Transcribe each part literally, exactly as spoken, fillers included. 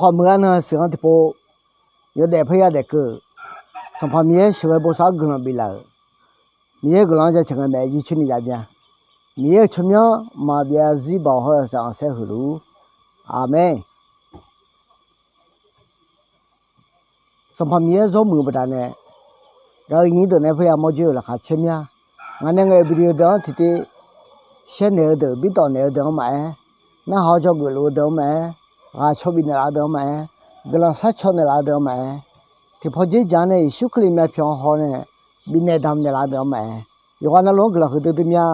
Khawf meuq-a nan sheuq-anr tiqpov yawdaef paerya daefkeuv-euq Sanqpaq Miqyaer sheuqghae bosav-awr guiqlanq biflaf-euq Miqyaer-euq guiqlanq-anr jaceuq ngae maeq-aer jircoer ni jav mya. Miqyaer-euq tsawrmyanr maqbyav zarzir baoq hawr-eu saf-anr saerhuiq luf-ur. Aqmeq. Sanqpaq Miqyaer zawr muiq-eu baqdanae, gaq-euq nyir deuq nae paerya mawr dzoer-euq laqkhaq caer mya. Ngaq nae ngaeq-euq video deuq-anr tiqtiv shaer naeq-eu deuq, birtawf naeq-eu deuq-anr maqaer, narhaq-awr dzawgeuf luf-eu deuq-anr maqaer, ghaq caw bifnaeq laf-eu deuq-anr maqaer, guiqlanq sharcaw naeqlaf-eu deuq-anr maqaer, tiqpaw dzer dzaq-anr nae Yeqsur Kali myavpyawq-anr haw nae bifnaeq damq naeqlaf-eu deuq-anr maqaer, yawqghaq navluf-anr guiqlanq huiqdui dui mya.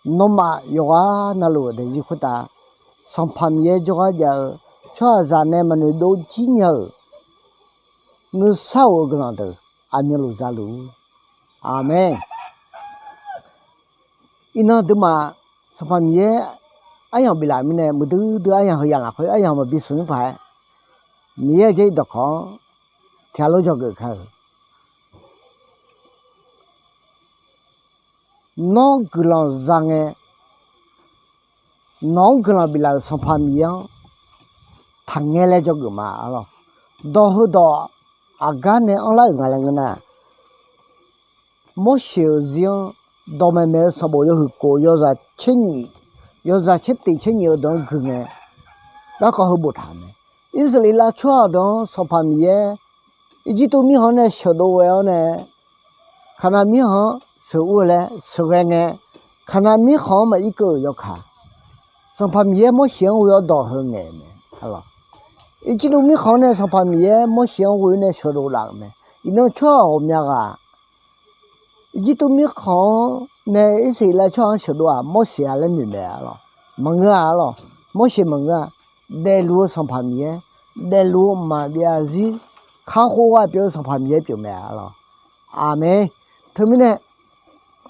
Nawmaf yawqghaq navluf-euq daefzir khoertav Sanqpaq Miqyaer jawrgar jav-eu tsawrhaqzaq nae maqnoeq dov jir nya-euq nuisar of-eu guiqlanq deuq aqmyanluf za luf-ur. Aqmeq. Iqnan aqduimaf Sanqpaq Miqyaer aryamq biflaf mirnae, muiqdui dui aryamq heu yamq lafkhoer aryamq maqbi smq-ir paq-aer, Miqyaer-euq Jarlif dawqkawq-anr tiq ghaq lof dzawgeuf kar-euq. Nawr guiqlanq za ngae, nawq-anr guiqlanq biflaf-euq Sanqpaq Miqyaer-anr taqngae laer dzawgeuf ma arlawr. Dawq heudawq aqgar nae anrlar-euq nga laer ngeur nar, Morseq-euq zir-anr dawqmaeq maeq-eu sanqbof yawhuiq kof yawzaq tser nyif, yawzaq tser tif tser nyif-eu deuq-anr gui ngae, garkawv heu boftaq-euq mae. Irsaqleqlav tsawrhaq deuq-anr Sanqpaq Miqyaer Irjirtuv mirkhanq-anr nae sheuqdov ghae-awr nae, Kaqnav mirkhanq-anr sheuq ur-eu laer sheuqghae ngae, Kaqnav mirkhanq-anr maqir keuv-euq yawkaq, Sanqpaq Miqyaer Morseq-anr ghoe-awr dawq heu ngaeq-euq mae. Irjirtuv mirkhanq-anr nae Sanqpaq Miqyaer Morseq-anr ghoe-awr nae sheuqdov laf-euq mae. Iqnan tsawrhaq ghawqmya ghaq Irjirtuv mirkhanq-anr nae Irsaqleqlav tsawrhaq-anr sheuqdov-aq Morseq-a laer noeq mae arlawr. Maqngeur-a arlawr. Morseq maqngeur-a. Daefluf-eu Sanqpaq Miqyaer, daefluf-eu maqbyav zarzir kakhof ghaq pyeuf-eu Sanqpaq Miqyaer pyeuf mae arlawr. Aqmeq. Teumirnae,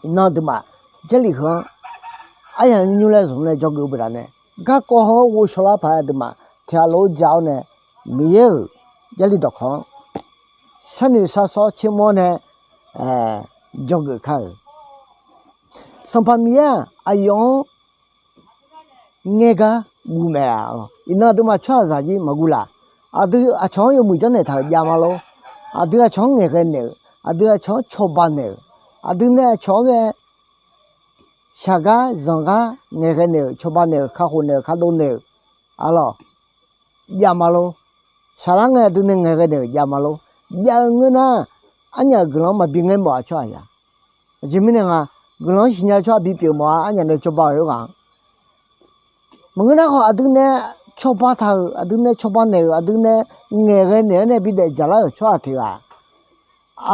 iqnan aqduimaf Jarlif heu-anr aryamq nymr laer zmq nae dzawgeuf-eu baqdanae, garkawv heu-anr ghovshaw lar paq-aer aqduimaf tiq ghaq lof-aer dzaq-awr nae, Miqyaer-euq Jarlif dawqkawq-anr sharnoeq sharsawr tsermawr nae dzawgeuf kar-euq. Sanqpaq Miqyaer-aq aqyawf-anr ngaeq gar guv mae arlawr. Iqnan aqduimaf tsawrhaqzaq jir maqguv laf. Aqdui aqcawq-anr yawmuiq janrnaeq taq-euq jav ma lor. Aqdui aqcawq-anr ngaeqghae naeq-euq, aqdui aqcawq-anr cawba naeq-euq, aqdui nae aqcawq-anr mae shaqgar zanqgar ngaeqghae naeq-euq, cawba naeq-euq, kakhof naeq-euq, kadov naeq-euq arlawr, jav ma lor. Saqlar ngae aqdui nae ngaeqghae naeq-euq jav ma lor. Jav-eu ngeur nar, arnyaf-euq guiqlanq-anr maqbi ngaer mawf-a tsawrhaq ya. Aqjeq mirnae nga, guiqlanq-anr siqnya-eu tsawrhaq bipyeuf mawf-a, arnyaf nae cawba-euq khoerghaq-anr. Maqngeur nar khawf aqdui nae cawba taq-euq, aqdui nae cawba naeq-euq, aqdui nae ngaeqghae naeq-aer nae bidaef dzaqlar-euq tsawrhaq tiq ghaq,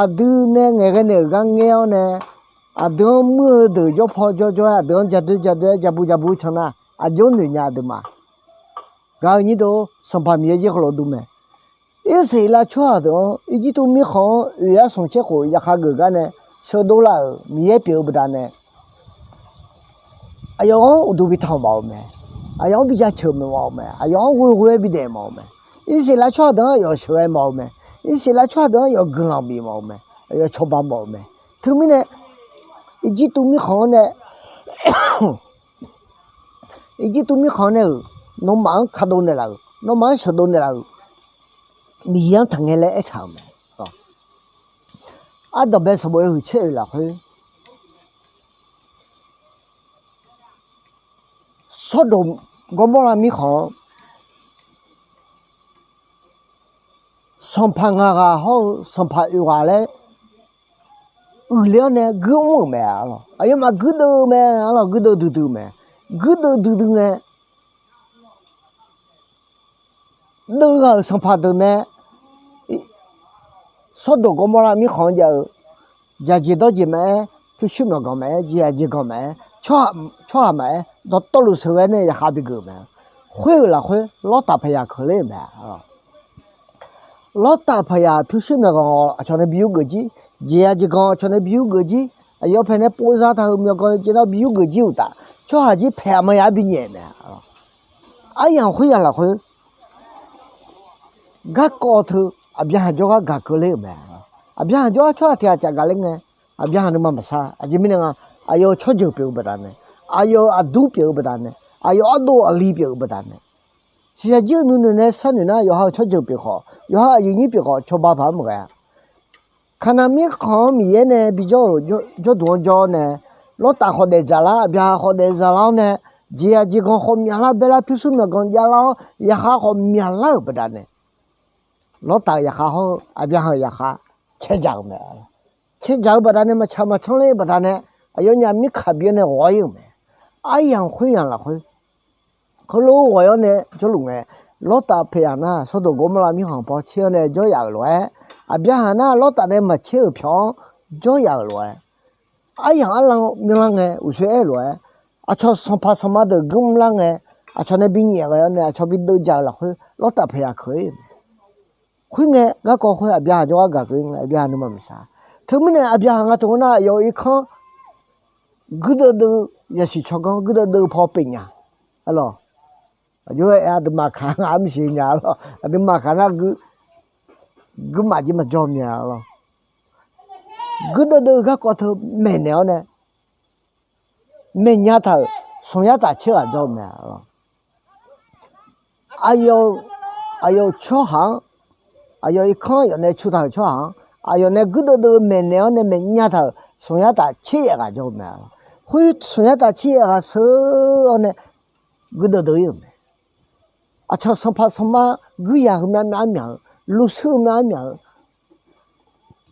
aqdui nae ngaeqghae naeq-euq gar ngaer-awr nae, aqdui-anr muir-eu deuq jawr paw jawr jawr-aer aqdui-anr ja doer ja doer-aer ja bu ja bu can nar, aqjox noeq nya aqduimaf. Gaq-eu nyir deuq-or, Sanqpaq Miqyaer jir heulof dur mae. Irsaqleqlav tsawrhaq deuq-anr Irjirtuv mirkhanq-anr oeq yar smq tser khof yaqkhav geuf gar nae sheuqdov laf-euq Miqyaer pyeuf-eu baqdanae, aqyawf-anr uqduq bi tanq mawf-eu mae. Aqyawf-anr bi jaceuq mawf-eu mae. Aqyawf-anr ghoe ghoe-aer bidaef mawf-eu mae. Irsaqleqlav tsawrhaq deuq-anr aqyawf sheuqghae mawf-eu mae. Irsaqleqlav tsawrhaq deuq-anr aqyawf guiqlanq bif mawf-eu mae. Aqyawf cawba mawf-eu mae. Teumirnae, Irjirtuv mirkhanq-anr nae Irjirtuv mirkhanq nae-euq, nawmaf-anr kadov naeqlaf-euq, nawmaf-anr sheuqdov naeqlaf-euq Miqyaer-anr taqngae laer aertaq-euq mae. Ardanqbae sanqbof yawhuiq caer oeq lafkhoer, Sawrdoq Gawrmawrlav mirkhanq-anr sanqpaq ngaq ghaq hawr-eu sanqpaq oeq ghaq laer uiqler-awr nae guir mr-euq mae arlawq. Aqyawfmaf guirdeuv-eu mae arlawq, guirdeuv duidui-eu mae. Guirdeuv duidui ngae, deuv ghaq-euq sanqpaq deuq nae Sawrdoq Gawrmawrlav mirkhanq-anr jav-eu, dzaqjeq dawrjeq maqaer, pyurshuir myawqganq maqaer, jeqzaq jeqganq maqaer, tsawrhaq maqaer, dawqtawvluf sheuqghae nae yaqkhav bigeuf-euq mae. Khoer-euq lafkhoer Lawrtaf paqyaq keuvler-euq mae. Lawrtaf paqyaq pyurshuir myawqganq aqcawq nae bi yurgeuf jir, jeqzaq jeqganq aqcawq nae bi yurgeuf jir, aqyawf paeq nae pov zataq-euq myawqganq jeq nar bi yurgeuf jir uqtaf, tsawrhaq jir paeq aqma yaq-aer binyaef mae. Aryamq khoeryamq lafkhoer garkawv teu Aqbyaqhaq jawrgar gaq keuvler-euq mae. Aqbyaqhaq jawrgar tsawrhaq tiq ghaq caf gaqler ngae, Aqbyaqhaq nuima maqsar. Aqjeq mirnae nga, aqyawf-euq tsawrjeuq pyeuf-eu baqdanae, aqyawf-euq aqdur pyeuf-eu baqdanae, aqyawf ardov aqli pyeuf-eu baqdanae, Shiqshaq jir-eu nuinoeq nae sharnoeq nar, yawqha-euq tsawrjeuq pyeuf khawf, yawqha aqyuif nyir pyeuf khawf, cawba paq-aer maqghae-a. Kaqnaq mirkhanq-anr Miqyaer nae bijawr-euq jawrduq-anr jawr nae, Lawrtaf khawf daefdzaq lar, Aqbyaqhaq khawf daefdzaq lar-awr nae, jeqzaq jeqganq khawf myaqlar, baelar, pyurshuir myawqganq javlar-awr, yaqkhav khawf myaqlar-euq baqdanae, Lawrtaf-euq yaqkhav hawr-eu Aqbyaqhaq-euq yaqkhav caerdzaq-euq mae. Caerdzaq-eu baqdanae, maqtsaq maqcanr ler-eu baqdanae, aqyawfnyaf mirkaq bi-awr nae ghawq-ir-euq mae. Aryamq khoeryamq lafkhoer, heulof ghawq-ir-awr nae jawrluf ngae, Lawrtaf paeq yaq nar, Sawrdoq Gawrmawrlav mirkhanq paw tser-awr nae jawryaf-euq lof-aer, Aqbyaqhaq nar Lawrtaf nae maqtser-euq pyawq-anr jawryaf-euq lof-aer, aryamq arlanr myanrlar ngae uqshoe aer-eu lof-aer, aqcawq sanqpaq sanqma deuq guirmr lar ngae, aqcawq nae binyaef ghae-awr nae aqcawq bi deuvdzaq-euq lafkhoer Lawrtaf paeq yaq keuq-ir-euq mae. Khoerngae garkawv khoer Aqbyaqhaq jawrgar gaq keuv-ir ngae, Aqbyaqhaq nuima maqshaq. Teumirnae Aqbyaqhaq nga teu-anr nar, aqyawf-euq irkanr guirdeuv deuv-eu, yasiq tsawrganr guirdeuv deuv-eu paw pyeuf nya. Arlawq, aqjox aer aqduimaf kaq nga armaqsiq nya arlawq. Aqduimaf kaq nar guirmaf jir maqjawr mya arlawq. Guirdeuv deuv-eu garkawv teu maeqnaeq-awr nae, maeqnya taq-euq smq yar taf tser ghaq jawr-eu mae arlawq. Aqyawf-euq tsawrhaq-anr, aqyawf irkanr aqyawf nae cu taq-euq tsawrhaq-anr, aqyawf nae guirdeuv deuv-eu maeqnaeq-awr nae maeqnya taq-euq smq yar taf tser yaef ghaq jawr-eu mae arlawq. Khoer smq yar taf tser yaef ghaq sheu-awr nae guirdeuv deuv-ir-euq mae. Aqcawq sanqpaq sanqma guiryaq heumyav myaf armyaq-eu, luvshuir heumyav armyaq-eu,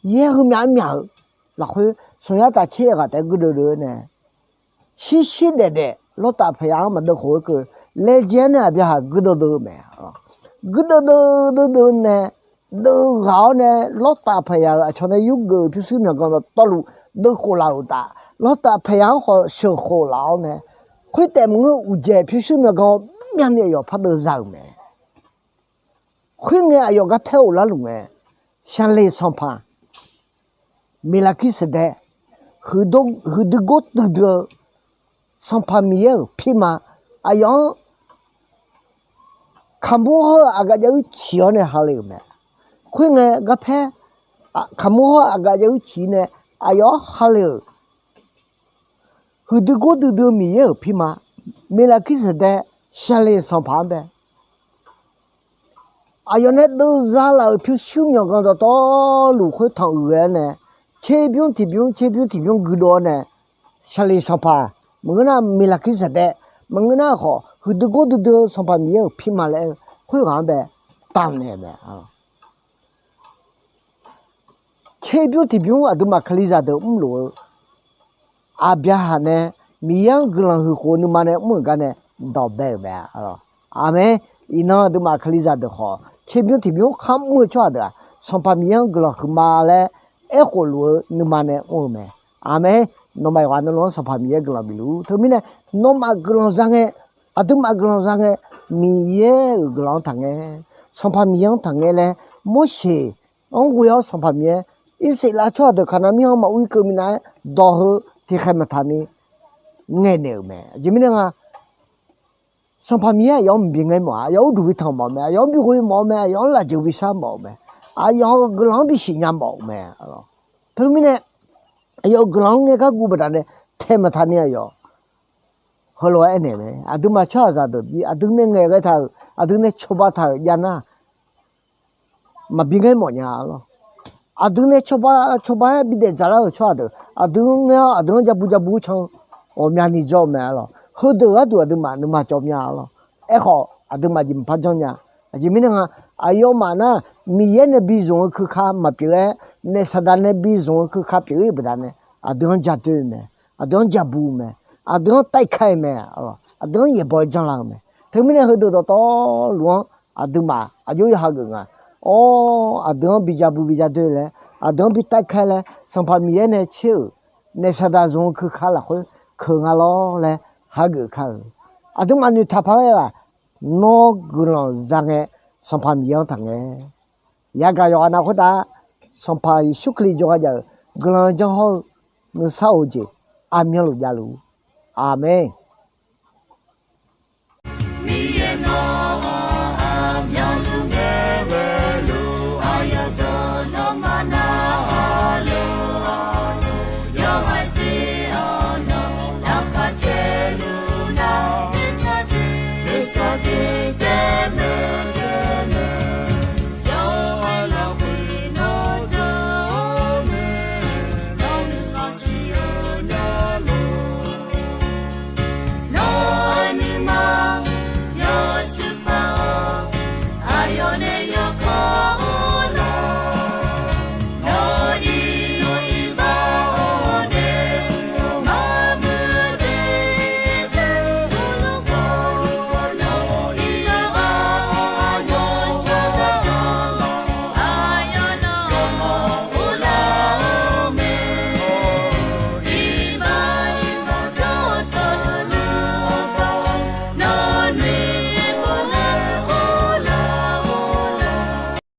yaer heumyav armyaq-eu lafkhoer, smq yar taf tser yaef ghaq taef guirdeuv deuv-eu nae, shirshir daefdaef Lawrtaf paeq yaq-anr maqdeuv khof-eu keuv, laejae-aer nae Aqbyaqhaq guirdeuv deuv-eu mae. Guirdeuv deuv deuv deuv nae, deuv ghaq-awr nae Lawrtaf paeq yaq-euq aqcawq nae yurgeuf-euq pyurshuir myawqganq dawqtawvluf deuv khof laf-euq uqtaf, Lawrtaf paeq yaq-anr khawf sheuq khof laf-awr nae, khoertaef maqngeur uqdzaeq pyurshuir myawqganq myav ni aqyawf par deuv za-euq mae. Khoerngae aqyawf garpaer ghoflar luf ngae, Saqleq sanqpaq Miqlaqkirsaeqdaeq, huiqdui gor duidui-eu Sanqpaq Miqyaer-euq pirma, aqyawf-anr kaqmur hawr-eu aqgaf jav uir ciq-awr nae hale-euq mae. Khoerngae garpaer kaqmur hawr-eu aqgaf jav uir ciq nae aqyawf-anr hale-euq huiqdui gor duidui-eu Miqyaer-euq pirma, Miqlaqkirsaeqdaeq Saqleq sanqpaq-anr bae, aqyawf nae deuvza laf-euq pyurshuir myawqganq dawqtawvluf khoertanq uiq ghae-awr nae, tserbymr tiqbymr tserbymr tiqbymr guidov-awr nae, Saqleq sanqpaq, maqngeur nar Miqlaqkirsaeqdaeq, maqngeur nar khawf huiqdui gor duidui-eu Sanqpaq Miqyaer-euq pirma laer aer-eu khoerghaq-anr bae tavnaeq-eu mae. Tserbymr tiqbymr aqduimaf Kalizaq deuq mrluf-eu, Aqbyaqhaq nae Miqyaer-anr guiqlanq huiq khof nuima nae mr-euq gar nae dawqbae-euq mae. Aqmeq. Iqnan aqduimaf Kalizaq deuq khawf tserbymr tiqbymr kharmr-eu tsawrhaq deuq-aq, Sanqpaq Miqyaer-anr guiqlanq huiqma laer aerkhof luf-eu nuima nae mr-eu mae. Aqmeq. Nawmaf yawqghaq navluf-anr Sanqpaq Miqyaer guiqlanq bifluf-ur. Teumirnae nawmaf guiqlanq za ngae, aqduimaf guiqlanq za ngae, Miqyaer-euq guiqlanq-anr taqngae, Sanqpaq Miqyaer-anr taqngae laer Morseq-anr ghoe-awr Sanqpaq Miqyaer Irsaqleqlav tsawrhaq deuq Kaqnav mir-anr maqur-ir keuv minav-aer dawq heu tiqkhaeq maqtaq ni ngaeqnaeq-euq mae. Aqjeq mirnae nga, Sanqpaq Miqyaer aqyawf-anr maqbi ngaer mawf-a, aqyawf-anr duq bi tanq mawf-eu mae, aqyawf-anr bi ghoe mawf-eu mae, aqyawf-anr lafjeuq bi shar mawf-eu mae, aqyawf-euq guiqlanq-anr bi siqnya mawf-eu mae. Teumirnae aqyawf-euq guiqlanq-anr ngae gar guv baqdanae taeq maqtaq ni aqyawf heulof-aer aernaeq mae. Aqduimaf tsawrhaqzaq deuq bi aqdui nae ngaeqghae taq-euq, aqdui nae cawba taq-euq jav nar, maqbi ngaer mawf nya lawr. Aqdui nae cawba cawba-aer bi daefdzaq lar-euq tsawrhaq deuq aqdui-anr ngaer-awr aqdui-anr jabu jabu can ghawqmyani jawr-eu mae lawr. Heudeuq gharduq aqduimaf nuima cawv mya lawr. Aerkhawf aqduimaf jeq maqpar janrnya. Aqjeq mirnae nga, aqyawfmaf nar Miqyaer nae bi zmq-eu keuka maqpyeuf-aer, naef Saqdaq nae bi zmq-eu keuka pyeuf-ir baqdanae aqdui-anr ja doer-eu mae, aqdui-anr ja bu-eu mae, aqdui-anr taivka-eu mae, aqdui-anr yaeqbawq-aer janrlar-eu mae. Teumirnae heudeuq dawqtawvluf-anr aqduimaf aqjox-aer hageuf nga. Awr, aqdui-anr bi ja bu bi ja doer laer, aqdui-anr bi taivka laer Sanqpaq Miqyaer nae tser-euq naef Saqdaq zmq-eu keuka lafkhoer keuq nga lawr laer hageuf kar-eu. Aqduimaf noeqtaq paq-aer ghaq, nawr guiqlanq za ngae, Sanqpaq Miqyaer-anr taqngae. Yagaq yawqghaq nav khoertav Sanqpaq Yeqsur Kali jawrgar jav-eu guiqlanq janr hawr-eu nuisar of-eu jeq aqmyanluf javluf-ur. Aqmeq. Miqyaer nawq-anr aqmyanluf ngae ghaeluf aqyawf deuq nawmaf